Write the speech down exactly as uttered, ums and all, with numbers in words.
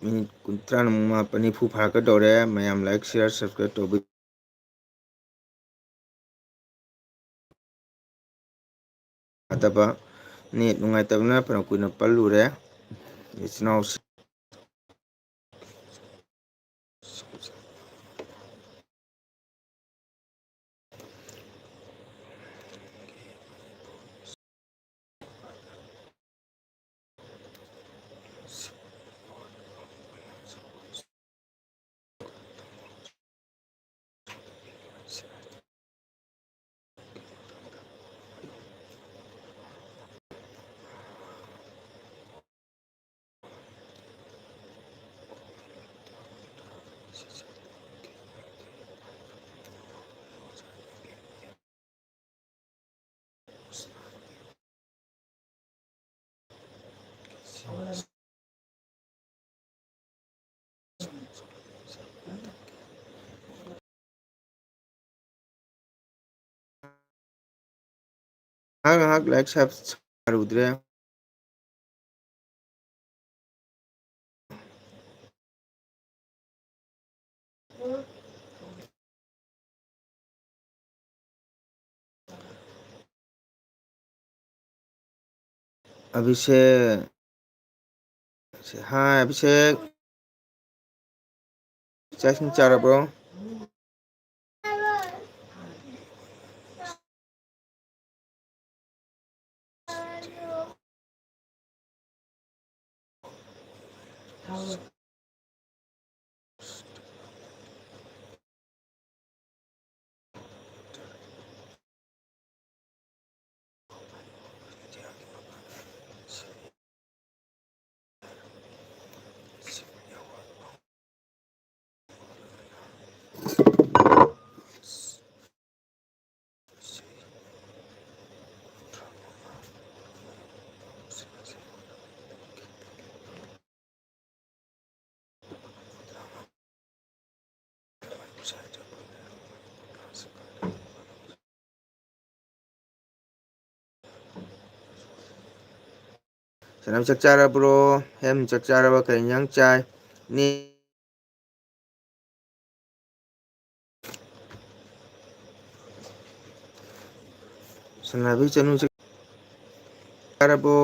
Minute ꯀꯨꯟꯊ꯭ꯔꯥ ꯃꯥꯄꯟ, ꯅꯤꯐꯨ ꯐꯥꯔꯛꯀꯗꯧꯔꯦ꯫ ꯃꯌꯥꯝ like, share, subscribe ꯇꯧꯕꯤ꯫ ꯅꯨꯡꯉꯥꯏꯇꯕ, net ꯅꯨꯡꯉꯥꯏꯇꯕꯅ ꯐꯅ ꯀꯨꯏꯅ ꯄꯜꯂꯨꯔꯦ꯫ ꯏꯆꯤꯟ ꯏꯅꯥꯎꯁꯤꯡ꯫ ꯉꯥꯏꯍꯥꯛ ꯉꯥꯏꯍꯥꯛ like ꯁꯥꯔꯨꯗ꯭ꯔꯦ꯫ ꯑꯕꯤꯁꯦꯛ꯫ ꯍꯥꯏ ꯑꯕꯤꯁꯦꯛ꯫ ꯆꯥꯛ ꯏꯁꯤꯡ ꯆꯥꯔꯕ꯭ꯔꯣ? ꯇꯅꯝ ꯆꯥꯛ ꯆꯥꯔꯕ꯭ꯔꯣ? ꯍꯦꯝ ꯆꯥꯛ ꯆꯥꯔꯕ? ꯀꯔꯤ ꯏꯟꯖꯥꯡ ꯆꯥꯏ? ꯅꯦ꯫ ꯁꯅꯥꯕꯤ ꯆꯅꯨ ꯆꯥꯛ ꯆꯥꯔꯕꯣ?